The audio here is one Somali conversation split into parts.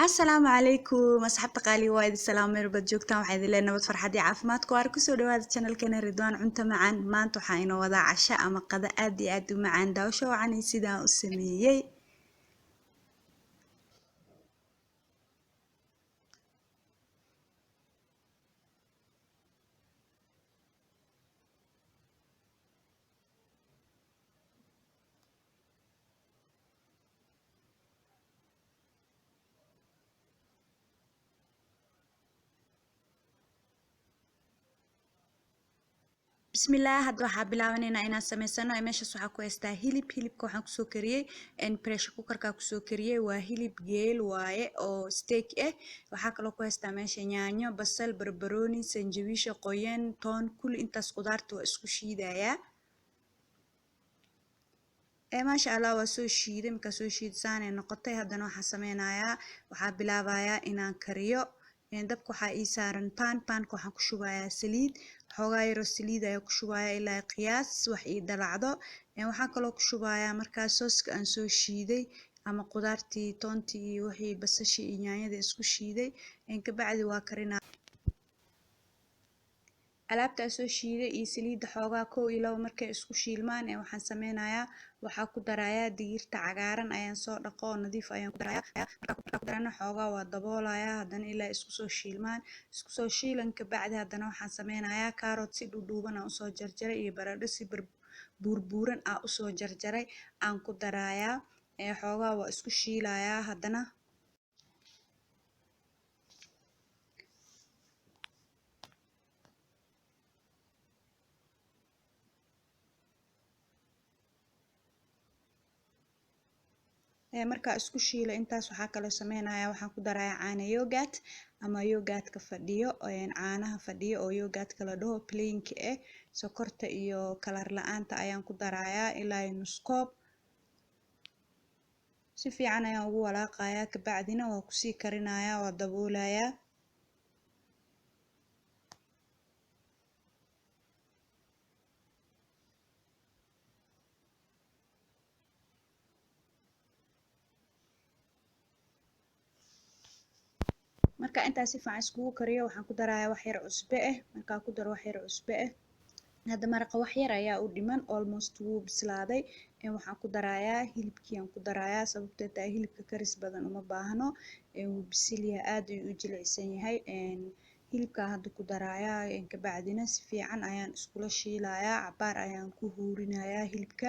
Asalaamu calaykum asxaabta qaaliga, waa idin salaam meel baad joogtaan. Waxaa idin leenahay nabad, farxad iyo caafimaad ku waar. Kusoo dhawaada channelkeena Ridwaan Cunto Macaan. Maanta waxaa inoo wadaa casho ama qada aad iyo aad u macaan. Daawasho wacan iyo sidaan u sameeyey. Bismillaah, hadda waxaa bilaabaneynaa inaan sameysano. Meeshaas waxaa ku haystaa hilib. Hilibka waxaan kusoo kariyey pressure cookerka kusoo kariyey. Waa hilib geel waaye oo steak ah. Waxaa kaloo ku haystaa meesha yaanyo, basal, barbarooni, sanjabiisha qoyan, toon, kulli intaas qudaarta waa isku shiidayaa. Maasha Allah, waa soo shiiday. Markaa soo shiid saanay noqotay. Haddana waxaan sameynayaa, waxaa bilaabayaa inaan kariyo. Dabka waxaa ii saaran pan. Panka waxaan ku shubayaa saliid, xoogaa yaroo saliid ayaa ku shubayaa ilaa qiyaas wax ii dalacdo. Waxaan kaloo ku shubayaa markaa sooska aan soo shiiday ama qudaartii, toontii iyo wixii basashii iyo yaanyadii isku shiiday. Kabacdi waa karinaa alaabta soo shiiday iyo saliidda xoogaa 1 iyo 2. Markay isku shiilmaan, waxaan sameynayaa, waxaa ku darayaa digirta cagaaran ayaan soo dhaqo oo nadiif ayaan ku darayaa. Markaa ku darana xoogaa waa daboolayaa haddana ilaa isku soo shiilmaan. Isku soo shiilan kabacdi haddana waxaan sameynayaa carrot si dhuudhuuban aan usoo jarjaray iyo baradho si buurbuuran aan usoo jarjaray aan ku darayaa. Xoogaa waa isku shiilayaa haddana. Markaa isku shiilo intaas, waxaa kaloo sameynayaa, waxaan ku darayaa caano yogurt ama yogurtka fadhiyo, caanaha fadhiyo oo yogurtka la dhaho, plainka ah. Sokorta iyo kalar la-aanta ayaan ku darayaa ilaa nus koob. Si fiican ayaan ugu walaaqayaa, kabacdina waa kusii karinayaa, waa daboolayaa. Marka intaas si fiican iskugu kariyo, waxaan ku darayaa wax yar cusbo ah. Markaa ku daro wax yar cusbo ah, hadda maraqa wax yar ayaa u dhiman, almost wuu bislaaday. Waxaan ku darayaa hilibkii aan ku darayaa, sababtoo tahay hilibka karis badan uma baahno, wuu bisil yahay, aad ayuu u jilicsan yahay. Hilibkaa hadda ku darayaa, kabacdina si fiican ayaan iskula shiilayaa, cabaar ayaan ku huurinayaa hilibka.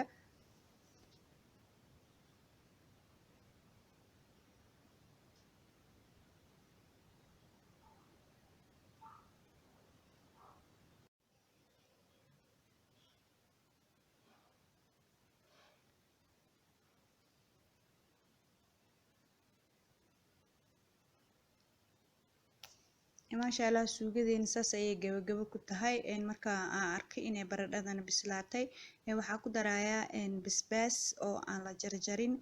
Maasha Allah, suugadeena saas ayay gabagabo ku tahay. Marka aan arkay inay baradhadana bislaatay, waxaa ku darayaa basbaas oo aan la jarjarin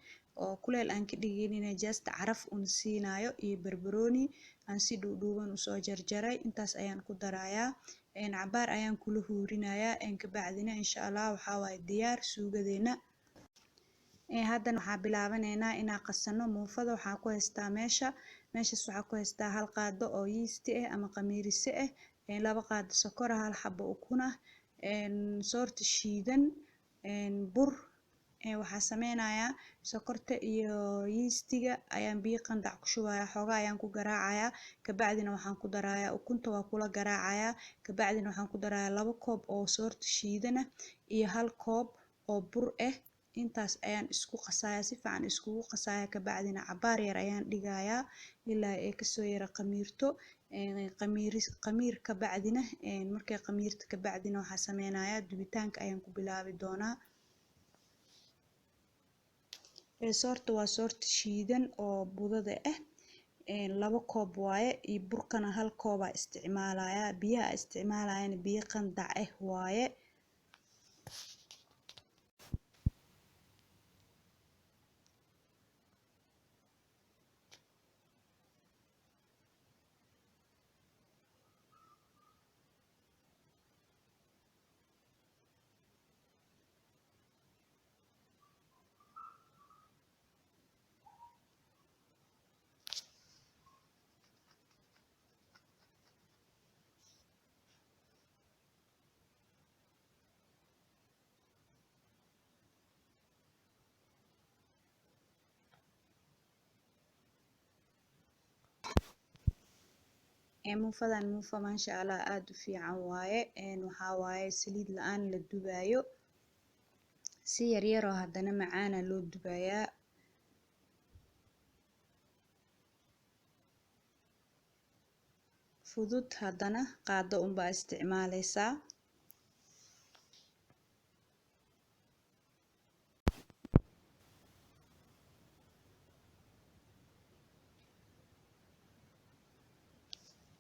oo kuleel aan ka dhigaynin, just caraf un siinayo, iyo barbarooni aan si dhuudhuuban usoo jarjaray. Intaas ayaan ku darayaa, cabaar ayaan kula huurinayaa, kabacdina insha Allah waxaa waaye diyaar suugadeena. Haddana waxaa bilaabaneynaa inaan qasano muufada. Waxaa ku haystaa meesha, meeshaas waxaa ku haystaa hal qaado oo yeast ah ama khamiirise ah, 2 qaado sokor ah, hal xabo ukun ah, soorta shiidan, bur. Waxaa sameynayaa, sokorta iyo yeastiga ayaan biyo qandac ku shubayaa, xoogaa ayaan ku garaacayaa, kabacdina waxaan ku darayaa ukunta, waa kula garaacayaa. Kabacdina waxaan ku darayaa 2 koob oo soorta shiidan ah iyo 1 koob oo bur ah. Intaas ayaan isku qasayaa, si fiican iskugu qasayaa, kabacdina cabaar yar ayaan dhigayaa ilaa ay kasoo yara qamiirto. Qamiiris qamiir kabacdina, markay qamiirto kabacdina waxaa sameynayaa dubitaanka ayaan ku bilaabi doonaa. Soorta waa soorta shiidan oo budada ah, 2 koob waaye, iyo burkana 1 koobaa isticmaalayaa. Biyaha isticmaalayana biyo qandac ah waaye. Muufadan muufa maasha Allah aad u fiican waaye. Waxaa waaye saliid la-aan la dubaayo, si yaryaroo haddana macaana loo dubayaa. Fudud haddana qaado unbaa isticmaaleysaa.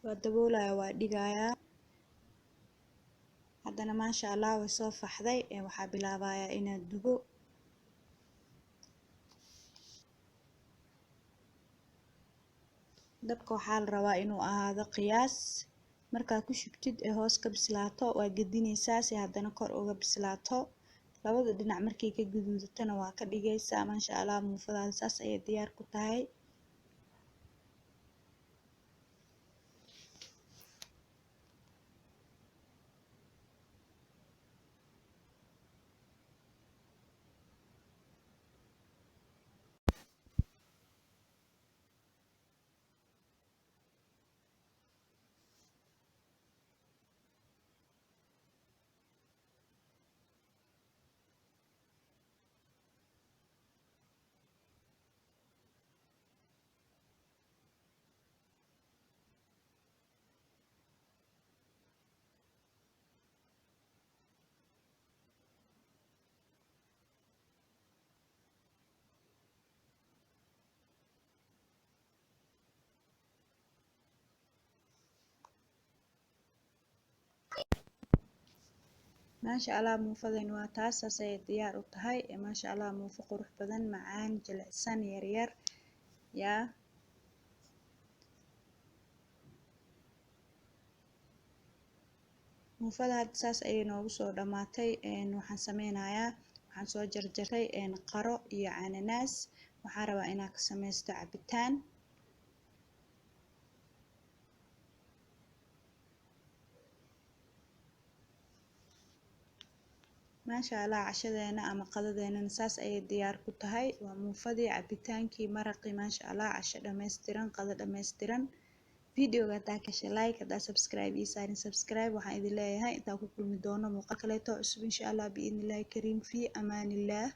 Waa daboolaya, waa dhigayaa. Haddana maasha Allah way soo faxday. Waxaa bilaabayaa inaad dubo. Dabka waxaa la rabaa inuu ahaado qiyaas. Markaa ku shubtid ee hoos ka bislaato, waa gedineysaa si haddana kor uga bislaato. Labada dhinac markay ka guduudatana waa ka dhigaysaa. Maasha Allah muufadaada saas ayay diyaar ku tahay. Maasha Allah muufadeen waa taas, saas ayay diyaar u tahay. Maasha Allah muufo qurux badan, macaan, jilicsan, yaryar yaa. Muufada hadda saas ayay noogu soo dhamaatay. Waxaan sameynayaa, waxaan soo jarjaray qaro iyo cananaas. Waxaan rabaa inaan ka sameysto cabitaan. Maasha Allah cashadeena ama qadadeenana saas ayay diyaar ku tahay. Waa muufadii, cabitaankii, maraqii. Maasha Allah casho dhammaystiran, qado dhammaystiran. Videoga haddaa ka heshay like, haddaa subscribe ii saarin subscribe. Waxaan idin leeyahay intaan ku kulmi doono muuqaal kaleeto cusub insha Allah biidnillahi kariim. Fi amaanillah.